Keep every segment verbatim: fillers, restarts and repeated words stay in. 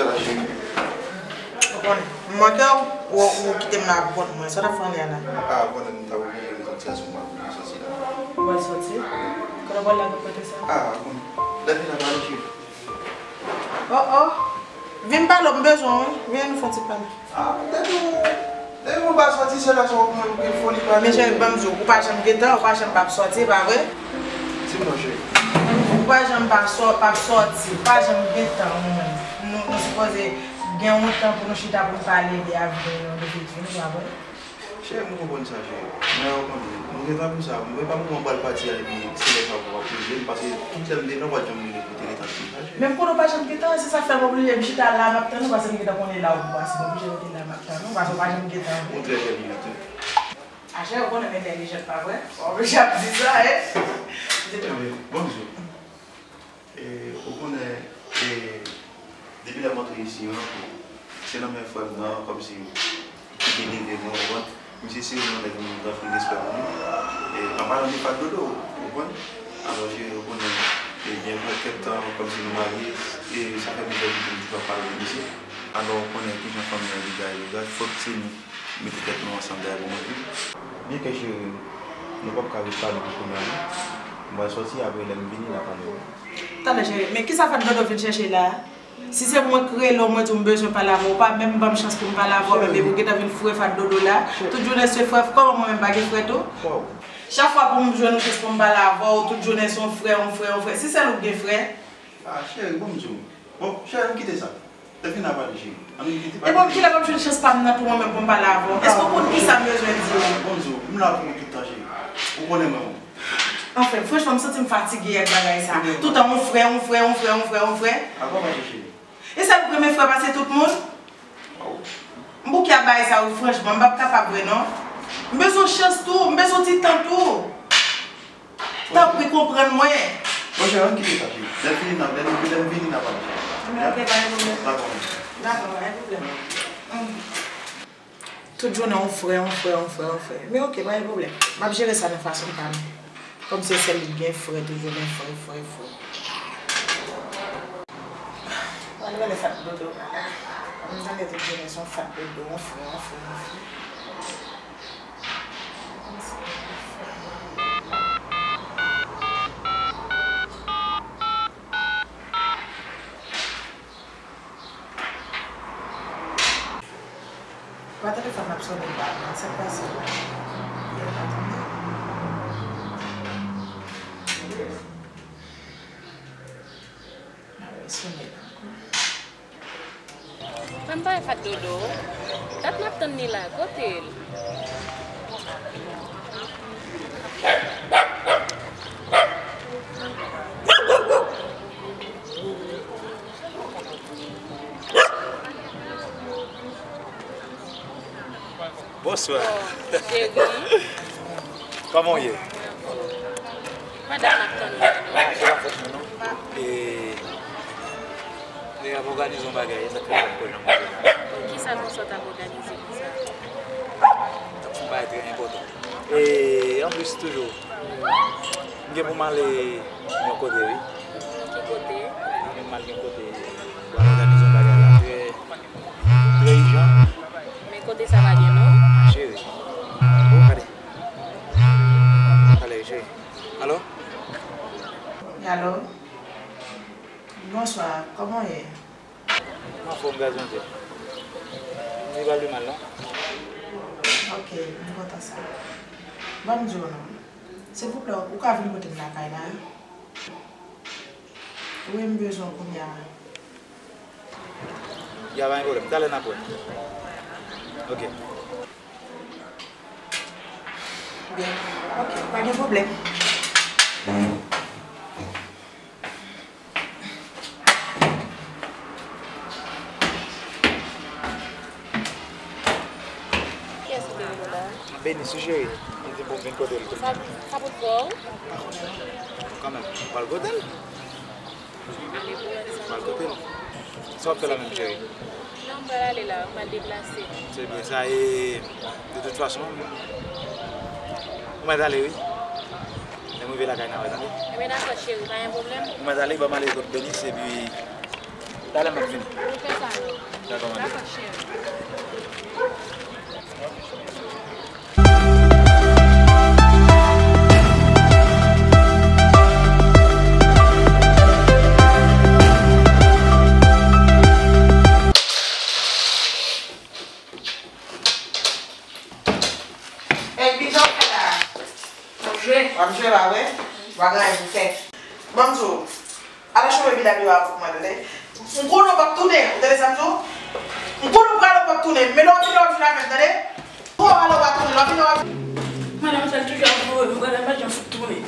Ou konnen, m manke w, ou, ou kite m la pou kont mwen. Sa w t ap fè anlè a la? Ah, ou konnen m t ap oblije soti a sou mwen pou m soti la. Ou pral soti? Kote w pral la pou kote sa? Ah, ou konnen. Lè fini ap pale, cheri. Oh, oh. Vin pale, m bezwen w, wi. Vin, ann fè yon ti pale. Ah, depi w, depi w pa soti, se la sa w gen foli pale. Men cheri, ban m di w, ou pa janm gen tan, ou pa janm p ap soti, e pa vre? Di m non, cheri. Ou pa janm pa sò-, p ap soti, ou pa janm gen tan, ou menm. Nou, nou sipoze gen yon tan pou nou chita, pou n pale de avni nou, de fitir nou, pa vre? Cheri, m konprann sa, cheri. Men ou konnen, nou gen tankou sa, mwen pa pou mwen pral pati a epi se lè sa pou w ap rele m, paske tout lè m te la, ou pa t janm rele pou te gentan fini sa, cheri. Men m konnen w pa janm gentan, se sa k fè m oblije m chita la, m ap tann ou, paske m gentan konnen la ou pase, m oblije rete la, m ap tann ou, paske w pa janm gentan. Ou trè entèlijan tou. A, cheri, ou konnen m entèlijan, pa vre? W oblije ap di sa, e? Ebyen, bonjou. E, ou konnen, e, depi lè m antre isi an, se nan men frè m nan, kòmsi, ki te leve mwen, ou konprann? Misye se yon nèg m gen anpil respè pou li. E, an palan de Fat Dodo, ou konprann? Alò, je, ou konnen, e, gen kèk tan, kòmsi nou marye, e sa fè plizyè jou m toujou ap pale de misye. Alò, ou konnen kijan fanmi an deja ye, fòk se nou mete tèt nou ansanm dèyè pou nou viv. Byenke cheri, nou p ap ka ret pale pou kounye a non. M pral soti, apre lè m vini n a pale wi. Tande cheri, men kisa Fat Dodo vin chèche la a? Si se mwen k rele w, mwen di w m bezwen pale avè w, ou pa menm ban m chans pou m pale avè w, men depi w gentan vin foure Fat Dodo la, tout jounen se frè, kòman mwen menm pa gen frè tou? Chak fwa pou m jwenn yon chans pou m pale avè w, tout jounen se yon frè, yon frè, yon frè. Si sèl ou k gen frè. Ah, cheri, ban m di w. Bon, cheri, ann kite sa. Lè fini n a pale, cheri. Ann kite pale. E bon, kilè m ap jwenn chans pa m nan tou mwen menm pou m pale avè w? Èske w konn kisa m bezwen di w? Bon, m la pou ou tout tan, cheri. Ou konnen mwen bon. Anfen, franchman, m santi m fatige ak bagay sa. Toutan yon frè, yon frè, yon frè, yon frè, yon frè. Apa w mache, cheri? E sèl ou k renmen frè pase tout moun? M bouke ak bagay sa yo, franchman, m p ap kapab vre non. M bezwen chans tou, m bezwen ti tan tou. Tanpri konprann mwen. Bon, cheri, ann kite sa, cheri. Lè m vini, n a, lè m, lè m vini, n a pale, cheri. Men ok, pa gen pwoblèm. Dakò. Dakò, pa gen pwoblèm. Tout jounen yon frè, yon frè, yon frè, yon frè. Men ok, pa gen pwoblèm. M ap jere sa nan fason pa m. Kòm se sèl li k gen frè, toujou gen frè, frè, frè. Mwen rele Fat Dodo. Mwen tande tout jounen se yon Fat Dodo, yon frè, yon frè, yon frè. Wè telefòn nan ap sonnen ba mwen, sa k pase la? Li pa tonbe. Mwen wè l sonnen la ankò. Fanm pa wè Fat Dodo. Dat m ap tann li la, kote l? Bonswa. Oh, cheri. Kòman w ye? Pandan m ap tann ou. Ah, se pa fòt mwen non. E, e ap òganize yon bagay, e sa k fè m pa t kwè nan manje la. Bon, kisa nou sot ap òganize konsa? T ap fè yon bagay trè enpòtan. E anplis toujou, m gen pou m ale yon kote wi. Ki kote? M gen pou m al yon kote. Pou al òganize yon bagay la trè, trè ijan. Men kote sa pa gen non? Cheri. Bon, gade. Talè, cheri. Alo? Alo? Bonswa, kòman w ye? M anfòm, gras Bondye. Li pa pi mal non. Ok, m kontan sa. Ban m di w non. Silvouplè, ou ka vin kote m lakay la? Wi, m bezwen w kounye a. Ya, pa gen pwoblèm. Talè n ap wè. Ok. Byen. Ok, pa gen pwoblèm. Kiyès ki te rele w la? Benis, wi cheri. Li di pou m vin kote l kounye a. Sa, sa pou t fè w? Kanmenm, m pral kote l. Ale pou wè sa. M pral kote l. Sa w ap fè la menm, cheri? Non, m pral ale la, m pral deplase. Se byen sa, e de tout fason, ou mèt ale, wi. Lè m rive lakay, n a wè, tande? Ebyen, dakò, cheri, pa gen pwoblèm. Ou mèt ale, ban m ale kot Benis, epi Talè m ap vini. Ou fè sa non. Dakò, manmi. Dakò, cheri. Ey, Bijan, w fè la? M ap jwe. W ap jwe la, wi? W a gen anyen pou fè. Ban m di w, al achte yon epi dami yo a pou mwen, tande? M konnen w p ap tounen, ou tande sa m di w? M konnen w prale, w p ap tounen, men lè w vini, w ap vin avè m, tande? Ou prale, w pa tounen, lè w vini, w ap... Madanm sa toujou ap voye m prale, m pa janm fout tounen.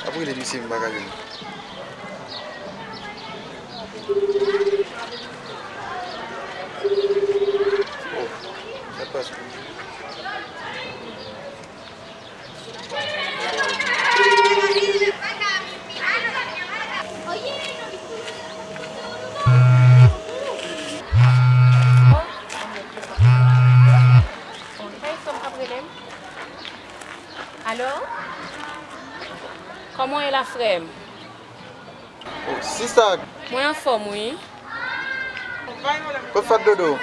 Ap rele misye, m pa ka jwenn li. Oh, sa k pase? Alo? Kòman w ye la, frè m? Oh, sista. Mwen anfòm, wi. Kot Fat Dodo?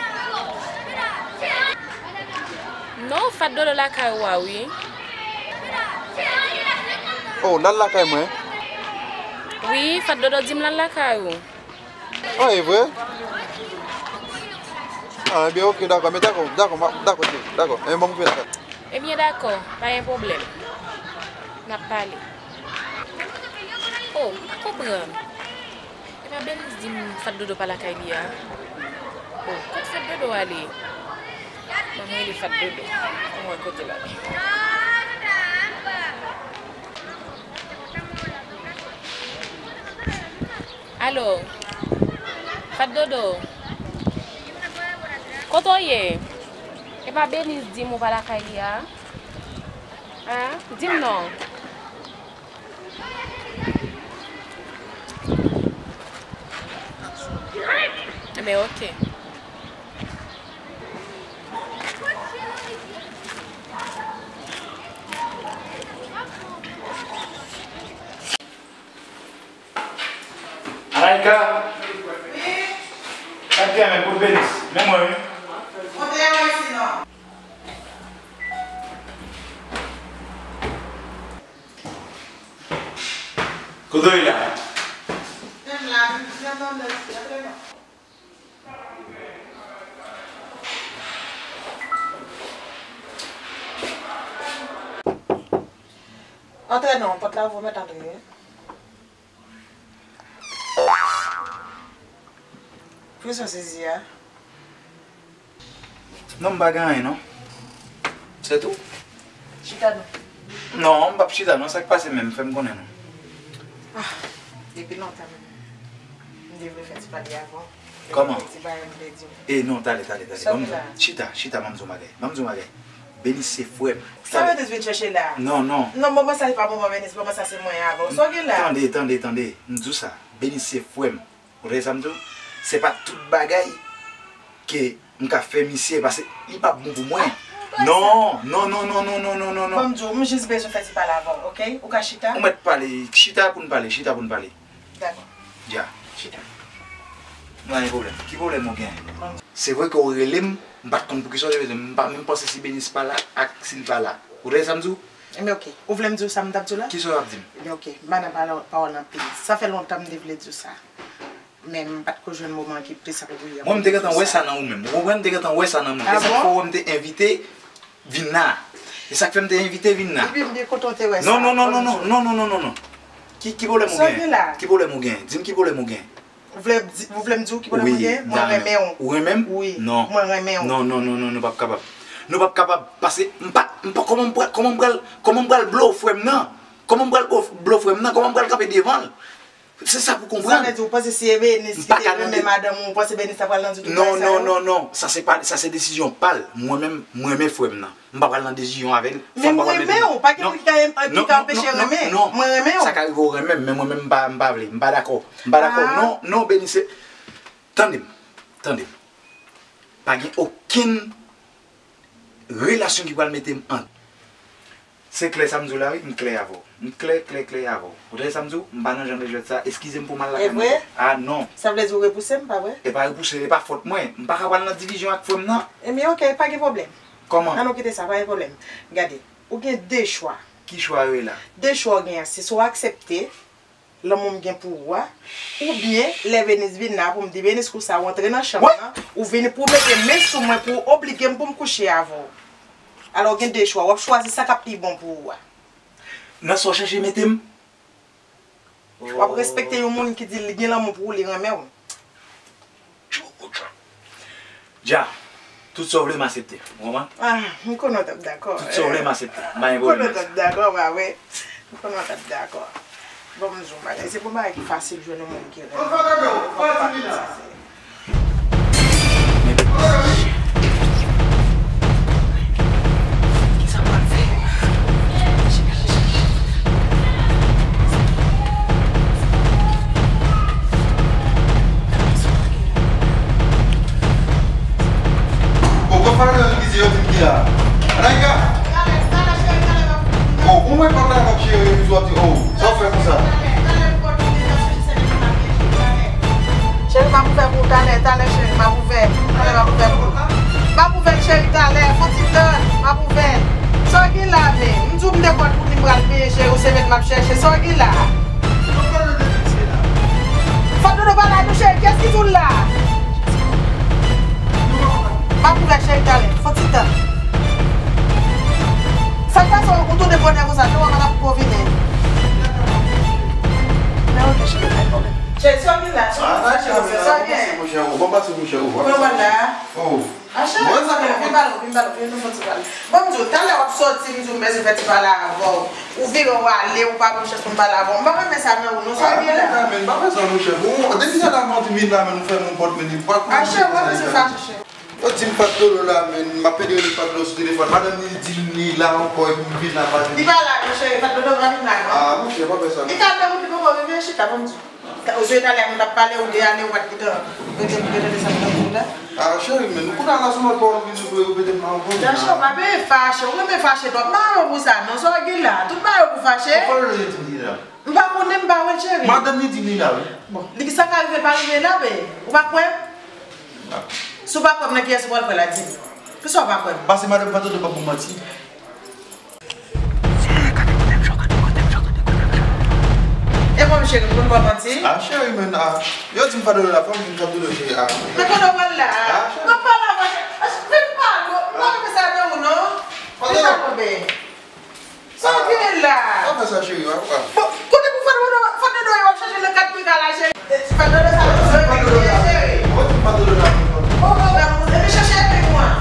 Non, Fat Dodo lakay ou a, wi. Oh, l al lakay mwen? Wi, Fat Dodo di m l al lakay ou. Ah, e vre? Ah, ebyen, oke, dakò, men dakò, dakò, dakò, cheri, dakò. Ebyen, ban m okipe lakay. Ebyen, dakò, pa gen pwoblèm. N ap pale. Oh, m pa konprann. E pa Benis di m Fat Dodo pa lakay li a? Oh, kot Fat Dodo ale? Ban m rele Fat Dodo. Ban m wè kote l ale. Alo? Fat Dodo? Kote w ye? E pa Benis di m ou pa lakay li a? Hein? Di m non. Enben, oke. Alaïka! Wi. Gad gen men kout Benis. Men mwen, wi. Monte yon isi non. Kote w ye la? Menm la, menm nan nan nan nan nan. Antre non, pòt la ouvri, w mèt antre wi. Poukisa w sezi a? Non, m pa gen anyen non. Se tou. Chita non. Non, m p ap chita non, sa k pase menm, fè m konnen non. Ah, depi lontan menm. M te vle fè ti pale avè w. Kòman? Ti bagay m vle di w. E non, tale, tale, tale. Ban m di w. Chita, chita, ban m di w bagay. Ban m di w bagay. Benis se frè m. Sa Benis vin chèche la? Non, non. Non, moman sa se pa moman Benis, moman sa se mwen avè w. Sa w gen la? Tande, tande, tande. M di w sa. Benis se frè m. Ou tande sa m di w? Se pa tout bagay ke m ka fè misye, paske li p ap bon pou mwen. Non, non, non. Ban m di w, m jis bezwen fè ti pale avè w, oke? Ou ka chita? Ou mèt pale, chita pou n pale, chita pou n pale. Dakò. Dja. Chita. M pa gen pwoblèm. Ki pwoblèm ou gen? Se vre ke w rele m, m pa t konn poukisa w te rele m, m pa menm panse si Benis pa la ak si l pa la. Ou tande sa m di w? Enben, oke. Ou vle m di w sa m t ap di w la? Kisa w ap di m? Enben, oke. M pa nan pawòl anpil. Sa fè lontan m te vle di w sa. Men m pa t ko jwenn moman ki plis apwopriye. Mwen, m te gentan wè sa nan ou menm. Ou konprann? M te gentan wè sa nan mwen. E sa k fè w wè m te envite vin la. E sa k fè m te envite vin la. Epi m byen kontan w te wè sa. Non, non, non, non, non. Ki, ki pwoblèm ou gen? Sa w gen la? Ki pwoblèm ou gen? Di m ki pwoblèm ou gen. Ou vle di, ou vle m di w ki pwoblèm mwen gen? Mwen renmen w. Ou renmen m? Wi. Non. Mwen renmen w. Non, non, non, non, nou p ap kapab. Nou p ap kapab, paske m pa, m pa, kòman m pral, kòman m pral, kòman m pral blow frè m nan? Kòman m pral blow, blow frè m nan? Kòman m pral kanpe devan l? Se sa pou konprann. Sa vle di ou panse si e Benis ki te renmen madanm ou, ou panse Benis ta pral nan di tout bagay sa yo? Non, non, non, non. Sa se pa, sa se desizyon pa l. Mwen menm, mwen renmen frè m nan. M pa pral nan desizyon avè l. Men m renmen w, pa gen moun ki ka, ki ka anpeche renmen. Mwen renmen w. Sa ka rive w renmen m, men mwen menm m pa, m pa vle, m pa dakò. M pa dakò. Non, non, Benis se, tande m, tande m. Pa gen okenn Relasyon ki pral mete m ant. Se klè sa m di w la wi, m klè avè w. M klè, klè, klè avè w. Ou tande sa m di w? M pa nan jan de jwèt sa. Eskize m pou mal lakay mwen. E vre? Ah non. Sa vle di w repouse m, pa vre? E pa repouse, e pa fòt mwen. M pa ka pral nan divizyon ak frè m nan. Ebyen, oke, pa gen pwoblèm. Kòman? Ann nou kite sa, pa gen pwoblèm. Gade, ou gen de chwa. Ki chwa yo ye la? De chwa w gen an, se swa w aksepte lanmou m gen pou ou a, oubyen lè Venise vin la pou m di Venise konsa ou antre nan chanm nan, ou vin pou w mete men sou mwen, pou w oblige m pou m kouche avè w. Alò w gen de chwa, w ap chwazi sa k ap pi bon pou ou a. Nan sa w chèche mete m? W ap respekte yon moun ki di li gen lanmou pou ou, li renmen w. Dja, tout sa w vle m aksepte, ou konprann? Ah, m konnen w t ap dakò. Tout sa w vle m aksepte, m pa gen pwoblèm ak sa. M konnen w t ap dakò, pa vre? M konnen w t ap dakò. Bon, m di w yon bagay, se pou bagay ki fasil jwenn yon moun ki renmen w. Fò w pa timize. Kisa pral fè? Bon, bon, fanatik yo di m ki la. Anaïka! Oh, ou mwen konn la, cheri, epi w ap di, oh, sa w fè konsa? Cheri, m ap ouvè pou ou talè, talè, cheri, m ap ouvè. Talè, m ap ouvè pou ou. M ap ouvè l, cheri, talè, fon ti tan, m ap ouvè l. Sa w gen la, men? M di w m dekonn pou li m pral peye, cheri, ou se mèt m ap chèche. Sa w gen la? Fòk Dodo pa la, non, cheri, kiyès ki di w l la? M ap ouvè, cheri, talè, fon ti tan. Sa k pase, ou tounen bonè konsa, non, w pa t ap ko vini. Men oke, cheri, pa gen pwoblèm. Cheri, sa w gen la? Sa w gen? Bon, pase, monchè, ou. Mwen wè la. Oh. Ah, cheri, vin pale, vin pale, vin nou fè ti pale. Bon, m di w, talè w ap soti, m di w m bezwen fè ti pale avè w. Ou vire w ale, ou pa ban m chans pou m pale avè w. M pa renmen sa nan ou, non, sa w gen la. Ah, men, pa fè sa, monchè. Bon, depi talè m ap di vin la, men nou fèmen yon pòt, men li pa konnen. Ah, cheri, w pa bezwen fache, cheri. Yo di m Fat Dodo la, men m ap pede rele Fat Dodo sou telefòn. Madanm li di m li la ankò, epi m vin la, pa vin. Li pa la, non, cheri, Fat Dodo pa vin la, non. Ah, monchè, pa fè sa, non. Li ka nan wout, li poko rive, chita, ban m di w. Ozwe talè nou t ap pale, ou te ale, ou pa t gentan rete pou te tande sa m t ap di w la. Ah, cheri, men nou kounye a la sou lòt bò, ou vin repete m la ankò. Janchon, pa bezwen fache, ou renmen fache twòp. M pa wè w pou sa, non, sa w gen la. Tout bagay ou pou fache. Fò l rete di m li la. M pa konnen, m pa wè l, cheri. Madanm li di m li la, wi. Bon, li sa ka rive, pa rive la, men ou pa kwè m? Si w pa kwè m, nan kiyès ou pral kwè la, di m. Poukisa w pa kwè m? Pase madanm Fat Dodo p ap ban m manti. E mwen, cheri, m konn ba w manti? Ah, cheri, men, ah, yo di m Fat Dodo la, fò m vin Fat Dodo, cheri, ah. Men kote w pral la? Ah, cheri. Mwen pale avè w, cheri. Ah, vin pale, m pa renmen sa nan ou, non. Vin pale, bebe. Sa w gen la? Pa fè sa, cheri, w ap, w ap. Bon, kote pou Fat Dodo, Fat Dodo ye, w ap chache nan kat piga la, cheri. Fat Dodo sa, Fat Dodo la, cheri. Fat Dodo la. Oh, oh, gade, epi chache epi mwen.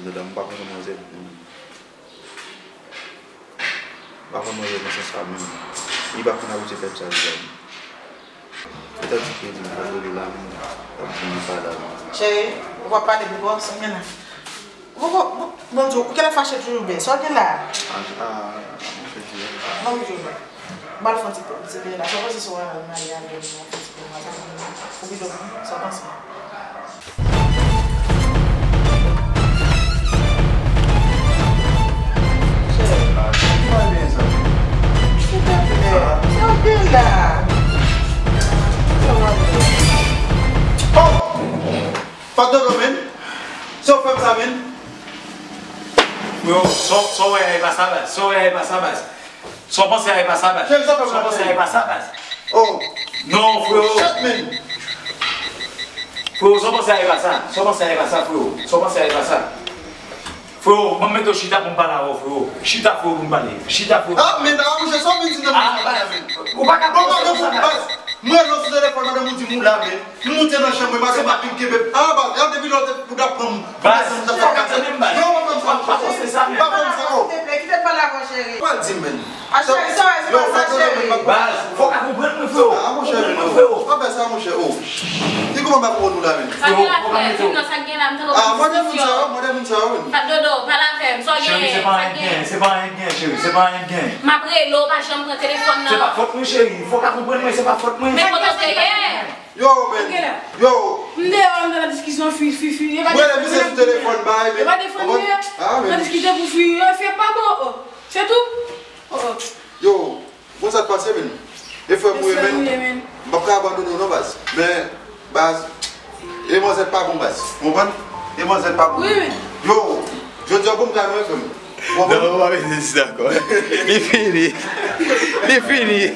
Mwen pa konn manzè, m pa konn manzè nan sans sa menm. Li pa konn abitye fè m sa deja menm. Petèt si te di m pa rele la menm, l ap di m li pa la menm. Cheri, ou p ap pale pito, sa m gen la. Bon, bon, bon, Bondye, ou genlè fache toujou, byen. Sa w gen la? Ah, ah, mwen fè di. Bon, m di w, byen. M al fè yon ti pòz, se byen la. Sa w panse si w al marye avè m, nou fè yon ti pòz, sa, ou pito bon? Sa w panse? Cheri. Ah, cheri, pa byen sa. Silvouplè, sa w gen la? Sa w ap fè? Oh! Fat Dodo, men. Sa w fè m sa, men. Yo, sa, sa w wè a, e pa sa, baz. Sa w wè a, e pa sa, baz. Sa w panse a, e pa sa, baz. Sa w panse a, e pa sa, baz. Oh. Non, frero. Shit, man. Frero, sa w panse a, e pa sa. Sa w panse a, e pa sa, frero. Sa w panse a, e pa sa. Frero, ban m mete w chita pou m pale avè w, frero. Chita, frero, pou m pale. Chita, frero. Ah, men, ah, monchè, sa w vin di nan bouch mwen, men. Ou pa ka pale konsa, baz. Mwen rele w sou telefòn, madanm ou di m ou la, men. M moute nan chanm mwen, madanm pa vin kenbe. Ah, baz, depi lè w te, ou t ap pran m pou desann, m t ap fè kase. Non, Pa fè m sa, men. Pa fè m sa, oh. Silvouplè, kite m pale avè w, cheri. Ou pral di m, men. A, cheri, sa w di, pa sa, cheri. Baz, fò w ka konprann mwen, freo. Ah, monchè, konprann mwen, freo. Pa fè sa, monchè, oh. Ki kòman m ap konprann ou la, men? Freo, fò w ka mete w. Sa gen la, m tande w. Ah, mande moun sa yo, mande moun sa yo, men. Fat Dodo, pale avè m, sa w gen, sa w gen. Cheri, se pa anyen k genyen, se pa anyen k genyen, cheri, se pa anyen k genyen. M ap rele w, pa janm pran telefòn nan. Se pa fòt mwen, cheri, fò w ka konprann mwen, se pa fòt mwen. Men kote w te ye? Yo, men. Yo. M deyò, m nan diskisyon, fi, fi, fi. Mwen, lè misye sou telefòn, bay, men. E pa defann li, e. Ah, men. Nan diskite pou fi, yo, fi pa bon, oh. Se tou. Oh, oh. Yo, bon, sa t pase, men. E frè m ou ye, men. M p ap ka abandone w, non, baz. Men, baz, e manzè pa bon, baz. Ou konprann? E manzè pa bon. Wi, men. Yo, jodi a, pou m ka lwen, frè m. Ou konprann? Non, ou pa bezwen di sa ankò. Li fini. Li fini.